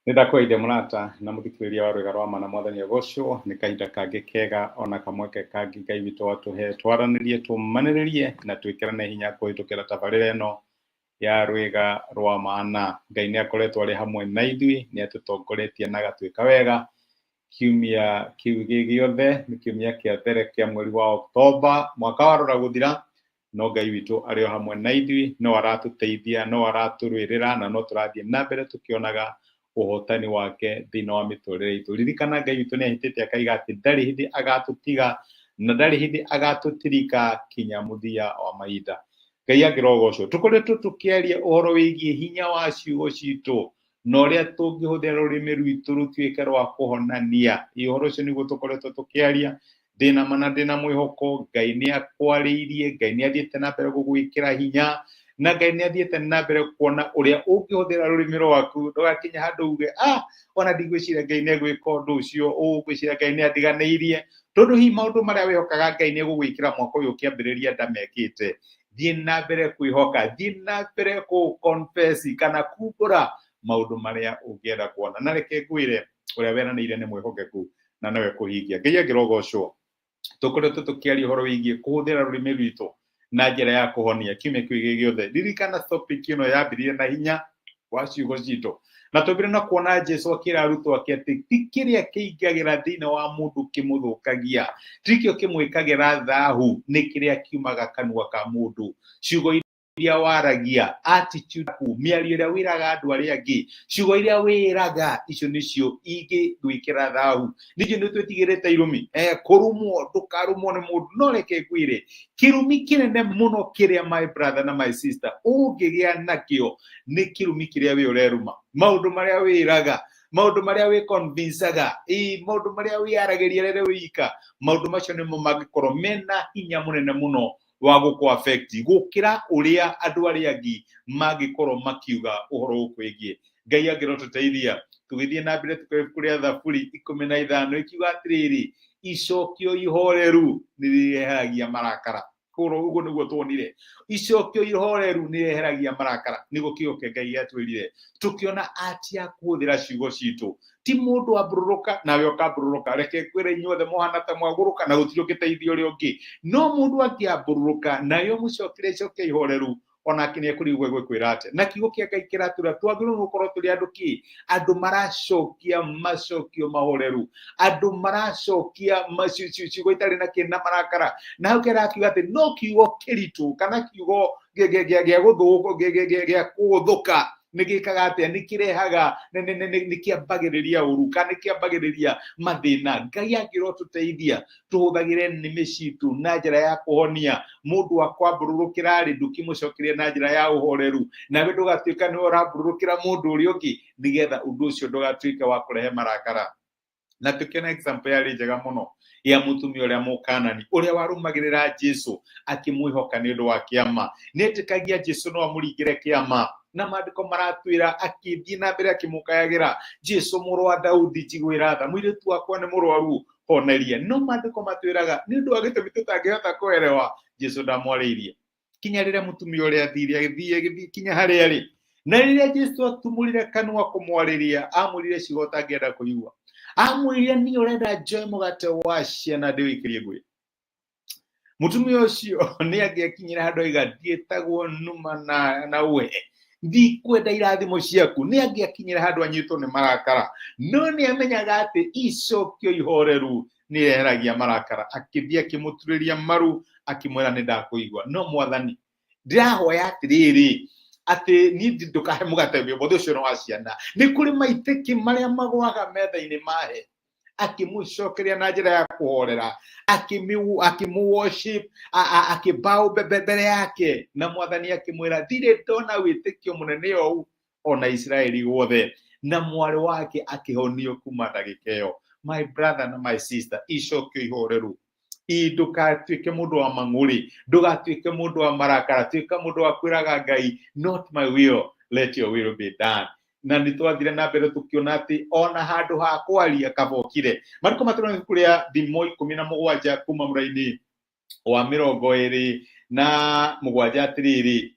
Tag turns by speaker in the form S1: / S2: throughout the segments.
S1: Nĩ ndakũgeithia mũrata na mũthikĩrĩria wa Rwĩga rwa Ma na Mwathani agocwo nĩ kahinda kangĩ kega ona kamweke kangĩ Ngai witũ atũhe twaranĩrie tũmanĩrĩrie na twĩkĩrane hinya kũhĩtũkĩra tabarĩra ĩno ya Rwĩga rwa Mana. Ngai nĩ akoretwo arĩ hamwe na ithuĩ, nĩ atũtongoretie na agatwĩka wega kiumia kĩu gĩ gĩothe, nĩ kiumia kĩa mbere kĩa mweri wa Oktoba mwaka warora gũthira, no Ngai witũ arĩ o hamwe na ithuĩ, no aratũteithia, no aratũrũĩrĩra na no tũrathiĩ na mbere tũkĩonaga ũhotani wake thĩinĩ wa mĩtũrĩre itũ. Ririkana Ngai witũ nĩ ahĩtĩte akaiga atĩ ndarĩ hĩndĩ agatũtiga na ndarĩ hĩndĩ agatũtirika kinya mũthia wa mahinda. Ngai angĩrogocwo. Tũkoretwo tũkĩaria ũhoro wĩgiĩ hinya wa ciugo citũ na ũrĩa tũngĩhũthĩra rũrĩmĩ rwitũ rũtuĩke rwa kũhonania. Ĩ ũhoro ũcio nĩguo tũkoretwo tũkĩaria. Ndĩna ma na ndĩna mwĩhoko Ngai nĩ akwarĩirie, Ngai nĩ athiĩte na mbere gũgwĩkĩra hinya, na Ngai nĩ athiĩte na mbere kuona ũrĩa ũngĩhũthĩra rũrĩmĩ rwaku ndũgakinye handũ uge ah, ona ndigwĩciria Ngai nĩ egwĩka ũndũ ũcio, ũgwĩciria Ngai nĩ andiganĩirie, tondũ hihi maũndũ marĩa wĩhokaga Ngai nĩ egũgwĩkĩra mwaka ũyũ ũkĩambĩrĩria ndamekĩte. Thiĩ na mbere kwĩhoka, thiĩ na mbere kũ confess kana kumbũra maũndũ marĩa ũngĩenda kuona. Na reke ngwĩre ũrĩa weranĩire nĩ mwĩhokeku na nowe kũhingia. Ngai angĩrogocwo. Tũkoretwo tũkĩaria ũhoro wĩgiĩ kũhũthĩra rũrĩmĩ rwitũ na njĩra ya kũhonia kiumia kĩu gĩ gĩothe. Ririkana topic ĩno yambĩrĩirie na hinya wa ciugo citũ. Na twambire na kuona Jesu akĩra arutwo ake atĩ ti kĩrĩa kĩingagĩra thĩinĩ wa mũndũ kĩmũthũkagia, ti kĩo kĩmwĩkagĩra thahu, nĩ kĩrĩa kiumaga kanua ka mũndũ. Ciugo iria waragia, attitude yaku, mĩario ĩrĩa wĩraga andũ arĩa angĩ, ciugo iria wĩraga, icio nĩcio ingĩgwĩkĩra thahu. Ningĩ nĩ twĩtigĩrĩte irumi, kũrumwo, ndũkarumwo nĩ mũndũ. No reke ngwĩre, kĩrumi kĩnene mũno kĩrĩa my brother na my sister ũngĩgĩa nakĩo nĩ kĩrumi kĩrĩa wĩ ũreruma, maũndũ marĩa wĩraga, maũndũ marĩa wĩ convincaga, maũndũ marĩa wĩyaragĩria rĩrĩa wĩ wika, maũndũ macio nĩmo mangĩkorwo mena hinya mũnene mũno wa gũkũ affect gũkĩra ũrĩa andũ arĩa angĩ mangĩkorwo makiuga ũhoro ũkwĩgiĩ. Ngai angĩrotũteithia tũgĩthiĩ na mbere tũkoe ibuku rĩa Thaburi 15 ikiuga atĩrĩrĩ, icokio ihoreru nĩ rĩeheragia marakara. Koguo ũguo nĩguo tuonire, icokio ihoreru nĩ rĩeheragia marakara, nĩguo kiugo kĩa Ngai gĩatwĩrire. Tũkĩona atia kũhũthĩra ciugo citũ, ti mũndũ ambũrũrũka nawe ũkambũrũrũka. Reke ngwĩre inyuothe mũhana ta mwagũrũka na gũtirĩ ũngĩteithia ũrĩa ũngĩ, no mũndũ angĩambũrũrũka nawe ũmũcokerie icokia ihoreru, onake nĩ ekũrigwo egwĩkwĩra atĩa. Na kiugo kĩa Ngai kĩratwĩra twagĩrĩirwo nĩ gũkorwo tũrĩ andũ kĩ? Andũ maracokia macokio mahoreru, andũ maracokia ciugo itarĩ na kĩ na marakara. Na hau kĩrakiuga atĩ no kiugo kĩritũ kana kiugo gĩa kũgũthũka nĩ gĩkaga atĩa? Nĩ kĩrehaga, nĩ kĩambagĩrĩria ũru kana nĩ kĩambagĩrĩria mathĩna. Ngai angĩrotũteithia tũhũthagĩre nĩmĩ citũ na njĩra ya kũhonia. Mũndũ akwambũrũrũkĩra rĩ, ndũkĩmũcokerie na njĩra ya ũhoreru, nawe ndũgatuĩka nĩwe ũrambũrũrũkĩra mũndũ ũrĩa ũngĩ, nĩgetha ũndũ ũcio ndũgatuĩke wa kũrehe marakara. Na tũkĩona example yarĩ njega mũno ya mũtumia ũrĩa mũkanani ũrĩa warũmagĩrĩra Jesu akĩmwĩhoka nĩ ũndũ wa kĩama. Nĩetĩkagia Jesu no amũringĩre kĩama, na maandĩko maratwĩra akĩthiĩ na mbere akĩmũkayagĩra, Jesu mũrũ wa Daudi, njiguĩra tha, mũirĩtu wakwa nĩ mũrwaru, honeria. No maandĩko matwĩraga nĩ ũndũ wa gĩtũmi tũtangĩhota kũerewa, Jesu ndamwarĩirie. Kinya rĩrĩa mũtumia ũrĩa athire, agĩthiĩ agĩthiĩ kinya harĩa arĩ. Na rĩrĩa Jesu atumũrire kanua kũmwarĩria, amwĩrire ciugo ũtangĩenda kũigua. Amwĩrire, niĩ ũrenda njoe mũgate wa ciana ndĩwĩikĩrie ngũĩ. Mũtumia ũcio nĩ angĩakinyire handũ aiga, ndiĩtagwo numa na we, ndikwenda irathimo ciaku. Nĩ angĩakinyire handũ anyitwo nĩ marakara, no nĩ amenyaga atĩ icokio ihoreru nĩ rĩeheragia marakara. Akĩthiĩ akĩmũturĩria maru, akĩmwĩra nĩ ndakũigua, no mwathani ndĩrahoya atĩrĩrĩ, atĩ niĩ ndũkahe mũgate wĩ ũcio nĩ wa ciana, nĩ kũrĩ maitĩki marĩa magwaga metha-inĩ mahe. Akĩmũcokeria na njĩra ya kũhorera, akĩmũ worship, akĩbow mbere yake, na mwathani akĩmwĩra, ndirĩ ndona wĩtĩkio mũnene ũũ ona Isiraeli guothe. Na mwarĩ wake akĩhonio kuma ndagĩka ĩyo. My brother na my sister, icokio ihoreru. Ndũgatuĩke mũndũ wa mang'ũrĩ, ndũgatuĩke mũndũ wa marakara, tuĩka mũndũ wa kwĩraga Ngai, not my will, let your will be done. Na nĩ twathire na mbere tũkĩona atĩ ona handũ ha kwaria kabokire. Mariko matũrona ibuku rĩa Thimo 17 kuma mũraini wa 27 atĩrĩrĩ,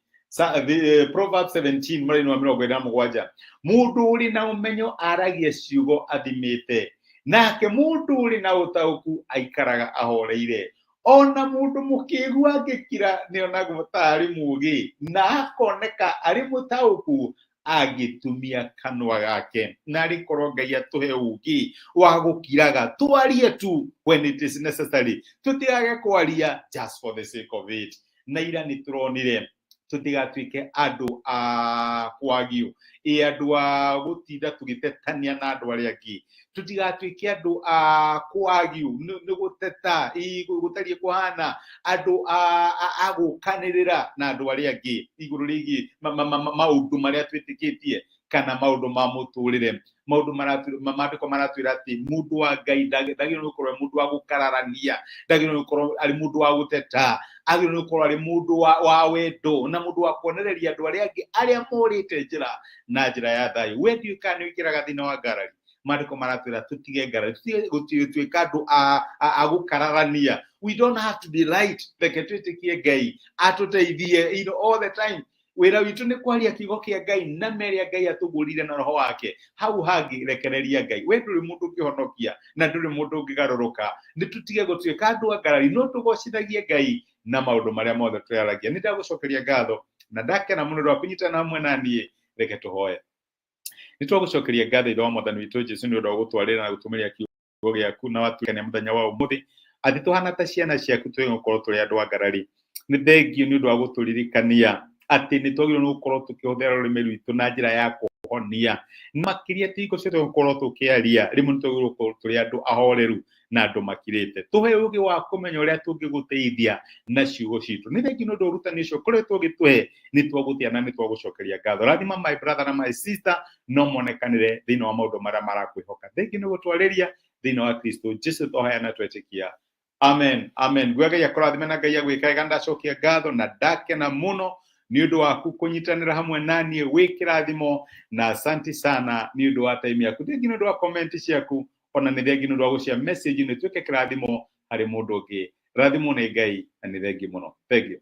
S1: Proverbs 17 mũraini wa 27, mũndũ ũrĩ na ũmenyo aragia ciugo athimĩte, nake mũndũ ũrĩ na ũtaũku aikaraga ahoreire. Ona mũndũ mũkĩgu angĩkira nĩonagwo ta arĩ mũũgĩ, na akoneka arĩ mũtaũku angĩtumia kanua gake. Na arĩ korwo Ngai atũhe ũũgĩ wa gũkiraga, twarie tu when it is necessary, tũtigage kwaria just for the sake of it. Na ira nĩ tũronire tũtigatuĩke andũ a kwagio, ĩ andũ a gũtinda tũgĩtetania na andũ arĩa angĩ, tũtigatuĩke andũ a kwagio nĩ gũteta, ĩ gũtariĩ kũhana, andũ a gũkanĩrĩra na andũ arĩa angĩ igũrũ rĩgiĩ maũndũ marĩa twĩtĩkĩtie kana maũndũ ma mũtũrĩre. Maũndũ maandĩko maratwĩra atĩ mũndũ wa Ngai ndagĩrĩirwo nĩ gũkorwo arĩ mũndũ wa gũkararania, ndagĩrĩirwo nĩ gũkorwo arĩ mũndũ wa gũteta, agĩrĩirwo nĩ gũkorwo arĩ mũndũ wa wendo na mũndũ wa kuonereria andũ arĩa angĩ arĩa morĩte njĩra na njĩra ya thayũ. We ndiũĩ kana nĩ wĩkĩraga thĩna wa ngarari. Maandĩko maratwĩra tũtige ngarari, tũtige gũtuĩka andũ a gũkararania. We don't have to be right. Reke twĩtĩkie Ngai atũteithie, all the time. Wĩra witũ nĩ kwaria kiugo kĩa Ngai na merĩa Ngai atũgũrire na roho wake. Hau hangĩ rekereria Ngai. We ndũrĩ mũndũ ũngĩhonokia na ndũrĩ mũndũ ũngĩgarũrũka. Nĩ tũtige gũtuĩka andũ a ngarari, no tũgocithagie Ngai na maũndũ marĩa mothe twĩaragia. Nĩ ndagũcokeria ngatho na ndakena mũno ũndũ wa kũnyitana hamwe na niĩ. Reke tũhoe. Nĩ twagũcokeria ngatho Ithe wa Mwathani witũ Jesu nĩ ũndũ wa gũtwarĩra na gũtũmĩria kiugo gĩaku na watuĩkania mũthenya wa ũmũthĩ atĩ tũhana ta ciana ciaku tũrĩ gũkorwo tũrĩ andũ a ngarari. Nĩ thengio nĩ ũndũ wa gũtũririkania atĩ nĩ twagĩrĩirwo nĩ gũkorwo tũkĩhũthĩra rũrĩmĩ rwitũ na njĩra ya kũhonia. Makĩria ti hingo ciothe gũkorwo tũkĩaria, rĩmwe nĩ twagĩrĩirwo gũkorwo tũrĩ andũ ahoreru na andũ makirĩte. Tũhe ũũgĩ wa kũmenya ũrĩa tũngĩgũteithia na ciugo citũ. Nĩ thengio nĩ ũndũ wa ũrutani ũcio ũkoretwo ũgĩtũhe, nĩ twagũtĩa na nĩ twagũcokeria ngatho. Rathima my brother na my sister, no monekanĩre thĩinĩ wa maũndũ marĩa marakwĩhoka. Thengio nĩ gũtwarĩria thĩinĩ wa Kristo Jesu twahoya na twetĩkia. Amen, amen. Nguo Ngai akũrathime na Ngai agwĩka wega. Ndacokia ngatho na ndakena mũno nĩ ũndũ waku kũnyitanĩra hamwe na niĩ wĩ kĩrathimo, na asanti sana nĩ ũndũ wa time yaku. Thengi nĩ ũndũ wa comment ciaku, ona nĩ thengi nĩ ũndũ wa gũcia message nĩ tuĩke kĩrathimo harĩ mũndũ ũngĩ. Rathimwo nĩ Ngai na nĩ thengi mũno. Thank you.